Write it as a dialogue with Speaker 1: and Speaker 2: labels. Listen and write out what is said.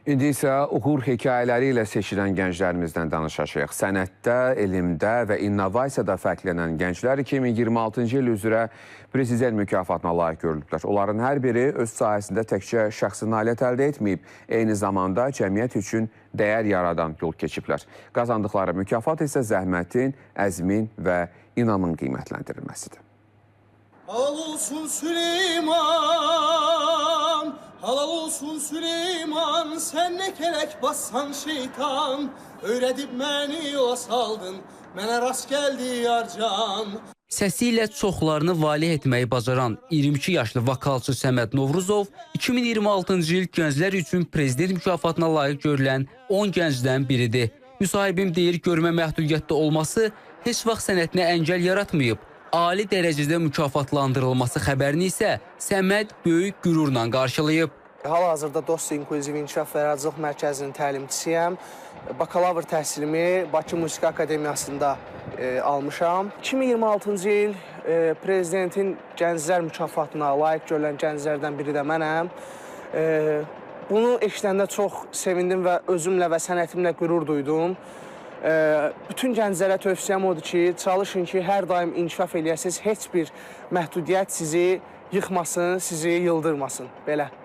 Speaker 1: İndi isə uğur hekayələri ilə seçilən gənclərimizdən danışacağıq. Sənətdə, elmdə və innovasiyada fərqlənən gənclər 2026-cı il üzrə prezident mükafatına layiq görülüblər. Onların hər biri öz sahəsində təkcə şəxsi nailiyyət əldə etməyib, eyni zamanda cəmiyyət üçün dəyər yaradan yol keçiblər. Qazandıqları mükafat isə zəhmətin, əzmin və inamın qiymətləndirilməsidir.
Speaker 2: Halal olsun Süleyman, halal olsun Süleyman, sen ne kelek bassan şeytan, öğredip məni yola saldın, mənə rast geldi yarcan.
Speaker 3: Səsi ilə çoxlarını valeh etməyi bacaran 22 yaşlı vokalçı Səməd Novruzov 2026-cı il gənclər üçün prezident mükafatına layiq görülən 10 gəncdən biridir. Müsahibim deyir, görmə məhdudiyyətdə olması heç vaxt sənətinə əngəl yaratmayıb. Ali dərəcədə mükafatlandırılması xəbərini isə Səməd böyük qürurla qarşılayıb.
Speaker 4: Hal-hazırda Dost İnklüziv İnkişaf və Yaradıcılıq Mərkəzinin təlimçisiyəm. Bakalavr təhsilimi Bakı Musiqi Akademiyasında almışam. 2026-cı il prezidentin Gənclər mükafatına layiq görülən gənclərdən biri də mənəm. Bunu eşidəndə çox sevindim və özümlə və sənətimlə qürur duydum. Bütün gənclərə tövsiyəm odur ki, çalışın ki, hər daim inkişaf eləyəsiniz, heç bir məhdudiyyət sizi yıxmasın, sizi yıldırmasın. Belə.